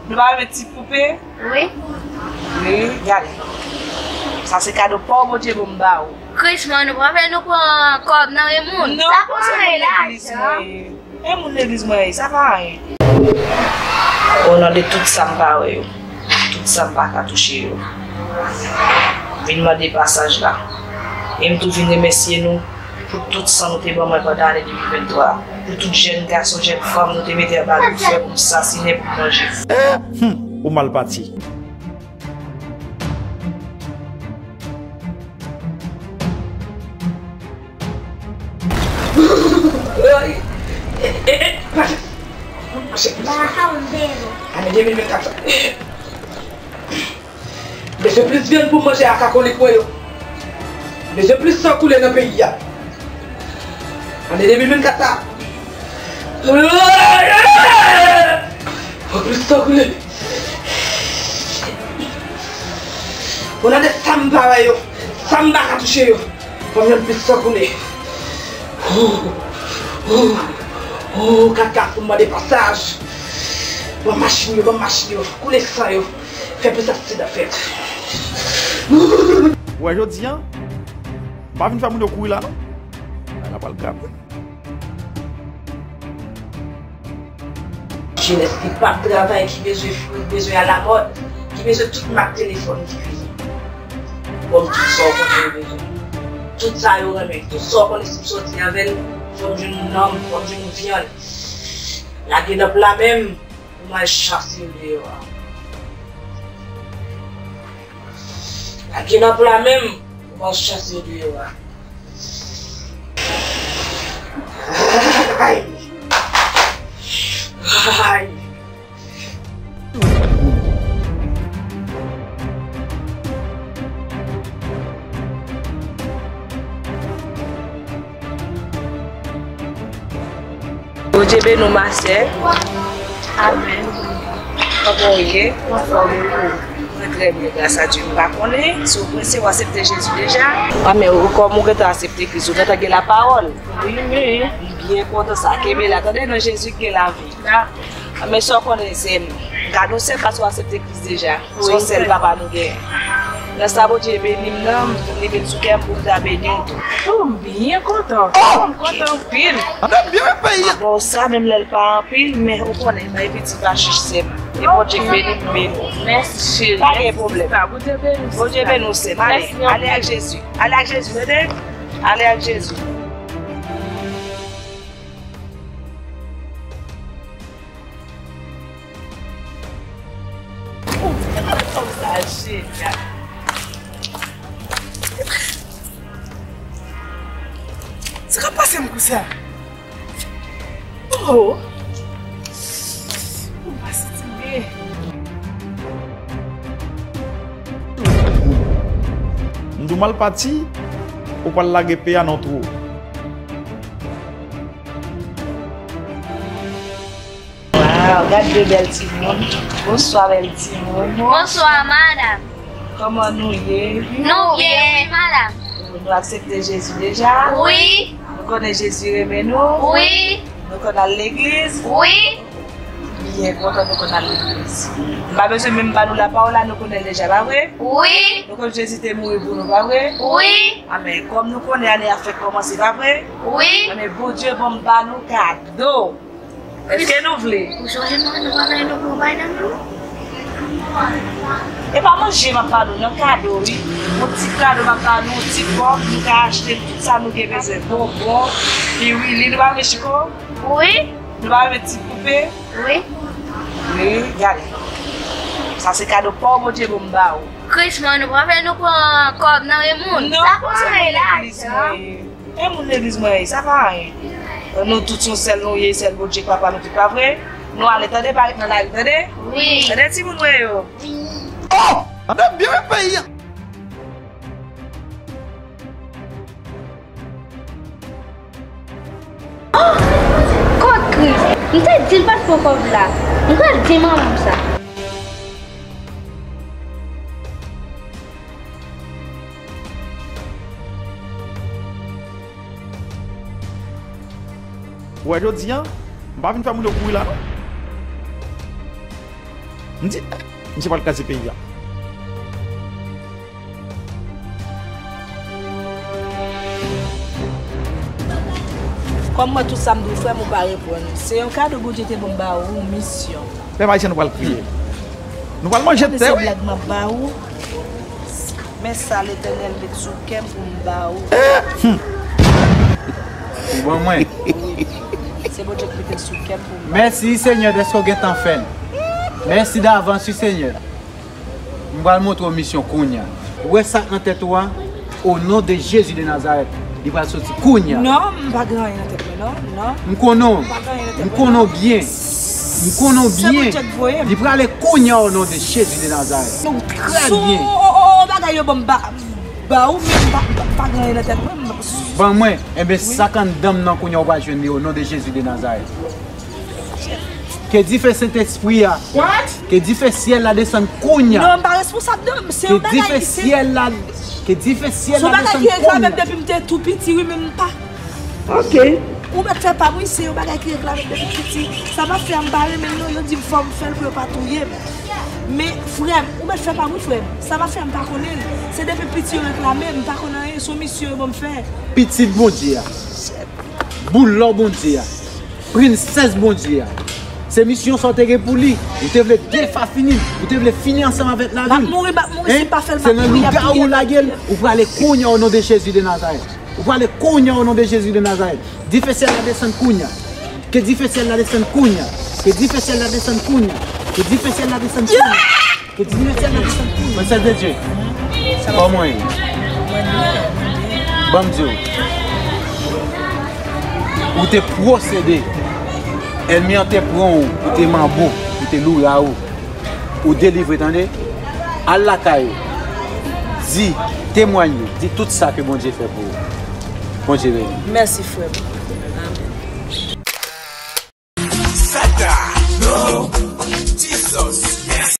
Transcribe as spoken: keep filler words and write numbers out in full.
Nou pa renmen ti poupe? Wi. Wi, gade. Sa se kado pa w Bondye ban m ba ou. Kris, man, nou pa fè nou pran kòb nan men moun. Non, sa pa anyen, lajan. E moun legliz mwen ye, sa pa anyen. O non de tout sa m pa wè yo, tout sa m pa ka touche yo, vin mande pasaj la. E m tou vin remèsye nou pou tout san nou te ban mwen pandan ane de mil venntwa a, pou tout jèn gason, jèn fanm nou te mete anba dife pou m sasinen, pou m manje. Eh, hmm, ou mal pati. Ane de mil vennkat la. Bezwen plis vyann pou m manje ak akolik mwen yo. Bezwen plis san koule nan peyi a. Ane de mil vennkat la. Fò plis san koule. Ou nan de sa m pa wè yo, sa m pa ka touche yo. Fò m jwenn plis san koule. Ou, ou, ou, kat kat pou m mande pasaj. Ban m machin yo, ban m machin yo. Koule san yo. Fè plis aksidan fèt. Ou wè jodi a, m pa vin fè moun yo kouri la non. Bagay la pral grav wi. Jenès ki p ap travay, ki bezwen fri, ki bezwen alamòd, ki bezwen tout mak telefòn ki vini. Ban m tout sa w konnen yo bezwen. Tout sa yo renmen, tout sa w konnen si m sòti avè l, fò m jwenn yon nanm, fò m jwenn yon vyann. Lage nan pla men m, pou m al chase yo deyò a. Lage nan pla men m, pou m al chase yo deyò a. Ay! Ay! Bondye beni w, ma sè. Amèn. Kòman w ye? Anfòm, wi. Mwen trè byen, gras a Dye. M pa konnen si w prese w aksepte Jezi deja. A, men ou, kòm ou gentan aksepte Kris, ou gentan gen lapawòl. Wi, wi. M byen kontan sa. Kenbe la, tande, nan Jezi gen lavi. Men sa w konnen, sè m, m ka di w sè m paske w aksepte Kris deja. Se yon sèl papa nou genyen. Nan sa Bondye beni m nan, m vin li vin sou kè m pou m ta beni w tou. Oh, m byen kontan. Oh! M kontan anpil. Ann byen renmen peyi a. Bon, sa menm lè l pa anpil, men ou konnen, bay piti pa chich sè m. E Bondye k beni m, m beni w. Mèsi, cheri. Pa gen pwoblèm. Bondye beni w, sè m. Ale, ale ak Jezi. Ale ak Jezi, tande? Ale ak Jezi. Oh, gade fanm sa jenyal. Sa k ap pase m konsa? Oh! Ou pa santi byen? M di w mal pati, ou pral lage pye a nan twou. Waw, gad de bèl timoun. Bonswa, bèl timoun. Bonswa, madanm. Kòman nou ye? Nou byen, wi, madanm. Nou aksepte Jezi deja? Wi. Nou konnen Jezi renmen nou? Wi. Nou konn al legliz? Wi. Byen kontan nou konn al legliz. M pa bezwen menm ba nou lapawòl la, nou konnen l deja, pa vre? Wi. Nou konn Jezi te mouri pou nou, pa vre? Wi. Amèn. Kòm nou konnen ane a fèk kòmanse, pa vre? Wi. Amèn. Bondye ban m ba nou kado. Èske nou vle? Ou sonje nou, nou pa vle nou pou bay nan men nou? E pa manje m ap ba nou, nan kado, wi. Yon ti kado m ap ba nou, yon ti kòb, nou ka achte tout sa nou gen bezwen. Bonbon, piwili, nou pa vle chiko? Wi. Nou pa vle ti poupe? Wi. Wi, gade. Sa se kado pa w Bondye ban m ba ou. Kris, man, nou pa vle nou pran kòb nan men moun. Non, sa pa anyen, lajan. E moun legliz mwen ye, sa pa anyen. Nou tout se yon sèl nou ye, sèl Bondye k papa nou tout, pa vre? Nou ale, tande, pa ret nan lari, tande? Wi. Tande timoun mwen yo. Oh! Tande byen wi peyi a. Oh! Kòd Kris! M te di l pa t pran kòb la. M pral di manman m sa. Ou wè jodi a, m pa vin fè moun yo kouri la non. M di, eh, misye pral kraze peyi a. Kòm mwen, tout sa m di w, frè m, ou pa reponn. Se yon kado Bondye te ban m ba ou, yon misyon. Pèp ayisyen, nou pral kriye. Nou pral manje tè, wi. Se blag m ap ba ou. Men sa Letènèl met sou kè m pou m ba ou. Ou ban mwen. Wi. Se Bondye k mete l sou kè m pou m ba ou. Mèsi, Senyè, dèske w gentan fè l. Mèsi davans, wi, Senyè. M pral montre w misyon kounya. Ou wè sa k nan tèt ou a? O non de Jezi de Nazarèt, li pral soti kounya. Non, m pa gen anyen nan tèt mwen, non, non. M konnen w. M pa gen anyen nan tèt mwen, non. M konnen w byen. M konnen w byen. Se Bondye k voye m. Li prale kounya o non de Jezi de Nazarèt. Trè byen. Sou, o, o, o, bagay yo ban m ba, ba ou, men m pa, m pa, m pa gen anyen nan tèt mwen. Ban mwen, enben, sa k anndan m nan kounya, ou pral jwenn li o non de Jezi de Nazarèt. Ke dife Sentespri a. What? Ke dife syèl la desann kounya. Non, m pa responsab, non, se yon bagay ki se. Ke dife syèl la, ke dife syèl la desann kounya. Se yon bagay ki reklame m depi m te tou piti, wi, men m pa. Ok. Ou mèt fè pa m, wi, se yon bagay ki reklame m depi piti. Sa pa fè m pa renmen l, non, yo di m fò m fè l pou yo pa touye m. Men, frè m, ou mèt fè pa m, wi, frè m. Sa pa fè m pa konnen l. Se depi piti yo reklame m, m pa konn anyen, se yon misyon yo ban m fè. Pitit Bondye a. Boul lò Bondye a. Prensès Bondye a. Se misyon sa w te gen pou li. Ou te vle defafini l. Ou te vle fini ansanm avèk lavi l. M ap mouri, m ap mouri, si m pa fè l, m ap touye, ap touye, ap touye. Se nan lougawou w lage l. Ou prale kounya o non de Jezi de Nazarèt. Ou prale kounya o non de Jezi de Nazarèt. Dife syèl la desann kounya. Ke dife syèl la desann kounya. Ke dife syèl la desann kounya. Ke dife syèl la desann kounya. Ke dife syèl la desann kounya. Princesse de Dieu. Kòman w ye? Ban m di w. Ou te pwosede. Ènmi an te pran w, ou te manbo, ou te lougawou. Ou delivre, tande. Al lakay ou. Di, temwanye, di tout sa ke Bondye fè pou ou. Bondye beni. Mèsi, frè m.